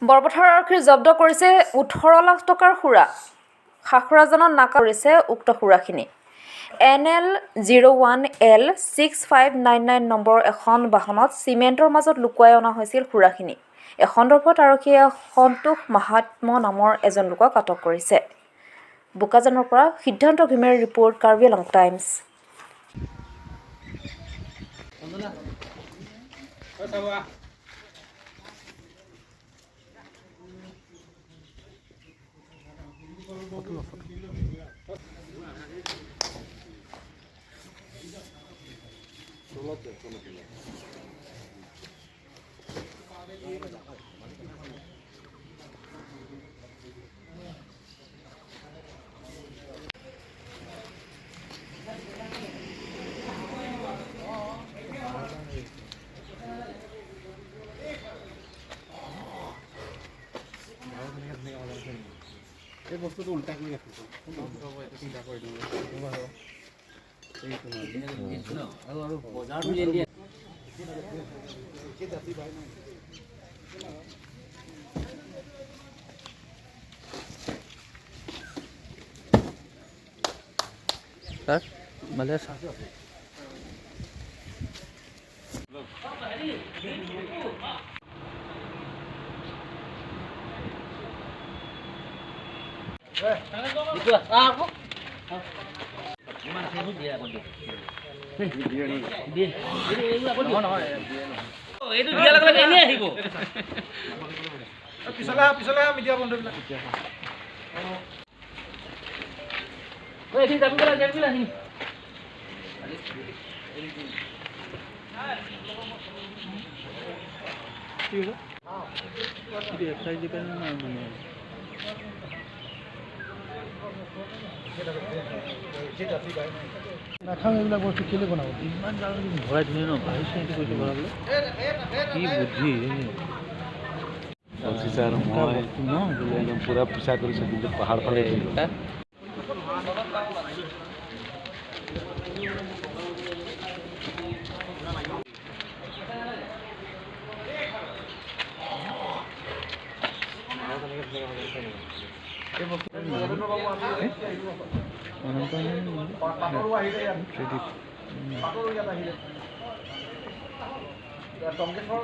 বৰপথাৰ আৰক্ষীৰ জব্দ কৰিছে 18 লাখ টকাৰ সুৰা। খাখৰাজানত নাকা কৰিছে উক্ত সুৰাখিনি। NL 01 L 6599 number এখন বাহনত চিমেণ্টৰ মাজত লুকুৱাই অনা হৈছিল সুৰাখিনি। এই সন্দৰ্ভত আৰক্ষীয়ে সন্তোষ মাহাত্ম্য নামৰ এজন লোকক আটক কৰিছে। বোকাজানৰ পৰা সিদ্ধান্ত ঘিমেৰ ৰিপৰ্ট, কাৰ্বি আংলং টাইমছ। এই বস্তুটো উল্টা কৰি ৰাখিছোঁ, চিন্তা কৰি দিওঁ। আৰু বজাৰত উলিয়াই দিয়ে। ছাৰ, ভালে আছা? আকৌ ইমান আছে, দিয়ে আকৌ দিয়ে দিয়ে। নহয়। এইটো দিয়াৰ লগে লগে এনেই আহিব। পিছলে আহা, পিছলে আহা, মিডিয়া বন্ধুবিলাক। এইখিনি যাবি পেলাই, যাবি পেলাই এইখিনি। কি কৈছা? এইটো এক্সাইজ ডিপাৰ্টমেণ্ট মানে। নাখাওঁ এইবিলাক বস্তু। কেলৈ বনাব? ইমান জাল ভৰাই ধুনীয়া ন ভাবিছোঁ, সেইটো কৈছোঁ ভৰাবলৈ কি বুদ্ধি। অফিচাৰ মই ন বোলে একদম পূৰা পিছা কৰিছোঁ, কিন্তু পাহাৰ ফালে। পাটৰো আহিলে ইয়াত, পাটৰো ইয়াত আহিলে টংকেশ্বৰ।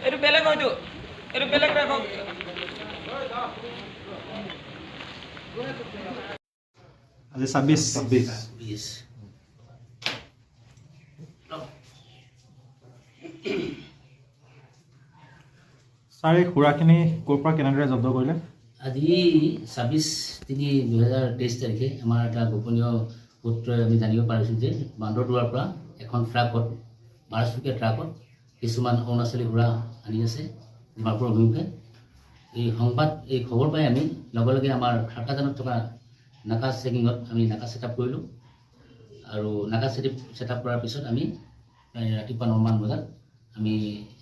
এইটো বেলেগ হয়তো, এইটো বেলেগ ৰাখক। আজি 26। 26। 20। ছাৰ, এই সুৰাখিনি ক'ৰ পৰা কেনেদৰে জব্দ কৰিলে? আজি 26/3/2023 তাৰিখে আমাৰ এটা গোপনীয় সূত্ৰই আমি জানিব পাৰিছোঁ যে বান্দৰদোৱাৰ পৰা এখন ট্ৰাকত, 12 চকীয়া ট্ৰাকত কিছুমান অৰুণাচলী সুৰা আনি আছে ডিমাপুৰ অভিমুখে। এই সংবাদ, এই খবৰ পাই আমি লগে লগে আমাৰ খাৰকাজানত থকা নাকা চেকিঙত আমি নাকা ছেট আপ কৰিলোঁ আৰু নাকা ছেট আপ কৰাৰ পিছত আমি প্ৰায় ৰাতিপুৱা 9মান বজাত আমি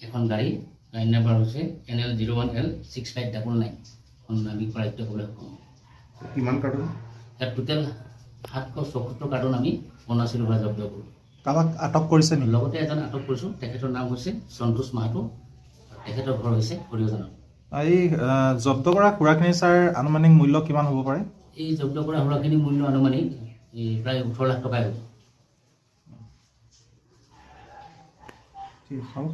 এখন গাড়ী, গাড়ী নাম্বাৰ হৈছে NL 01 L 6599 খন আমি কৰায়ত্ব কৰিবলৈ সক্ষম হওঁ। কিমান কাৰ্টুন? ইয়াত টোটেল 774 কাৰ্টুন আমি অৰুণাচলৰ পৰা জব্দ কৰোঁ। কাৰোবাক আটক কৰিছে নেকি? লগতে এজন আটক কৰিছোঁ। তেখেতৰ নাম হৈছে সন্তোষ মাহাতো আৰু তেখেতৰ ঘৰ হৈছে সৰিয়হজানত। এই জব্দ কৰা সুৰাখিনি ছাৰ, আনুমানিক মূল্য কিমান হ'ব পাৰে? এই জব্দ কৰা সুৰাখিনিৰ মূল্য আনুমানিক এই প্ৰায় 18 লাখ টকাই হ'ব। ঠিক আছে, হ'ব।